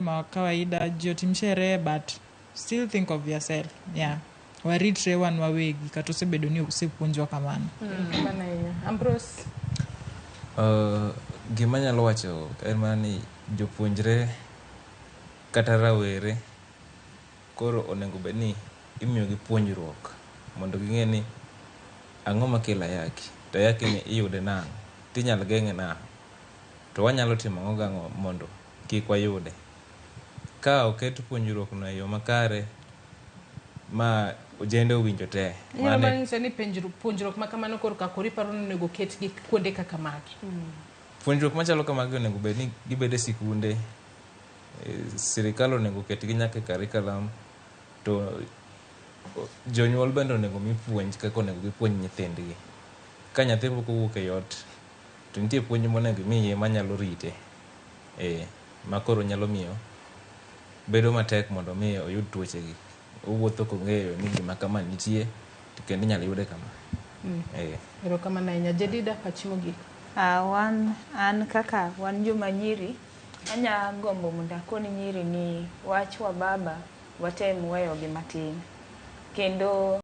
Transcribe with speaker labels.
Speaker 1: Ma kawaida ji otim sherehe, but still think of yourself. Yeah, waritre wan wawegi kata osebedo ni osepuonjwa kamano.
Speaker 2: Mano ahinya. Ambrose.
Speaker 3: Gima anyalo wacho en mana ni jopuonjre kata rawere koro onego bed ni imiyogi puonjruok mondo ging'e ni ang'o makelo ayaki, to ayaki ni iyude nang'o, tinyalo geng'e nang'o, to wanyalo timo ang'o gang'o mondo kik wayude. Ka oket puonjruok no e yo makare ma ojende owinjo te.
Speaker 2: Inyalo mana nyiso ni puonjruok ma kamano korka koro iparo ni onego ketgi kuonde kaka magi?
Speaker 3: Puonjruok machalo kamagi onego bed ni gibedo e sikunde, sirikal onego oketgi nyaka e curriculum, to jonyuol bende onego mi puonj kaka onego gipuonj nyithindgi. Ka nyathi pok owuok e ot, to nitie puonj monego imiye manyalo rite. Ma koro nyalo miyo bedo matek mondo mi oyud tuoche gi. Owuotho kong'eyo ni gima kama nitie to kendo inyalo yude kama.
Speaker 2: Erokamano ahinya. Jedida, pachi mogik.
Speaker 4: Wan an kaka wan joma nyiri, anya gombo mondo akon nyiri ni wach wa baba watem weyo gi matin. Kendo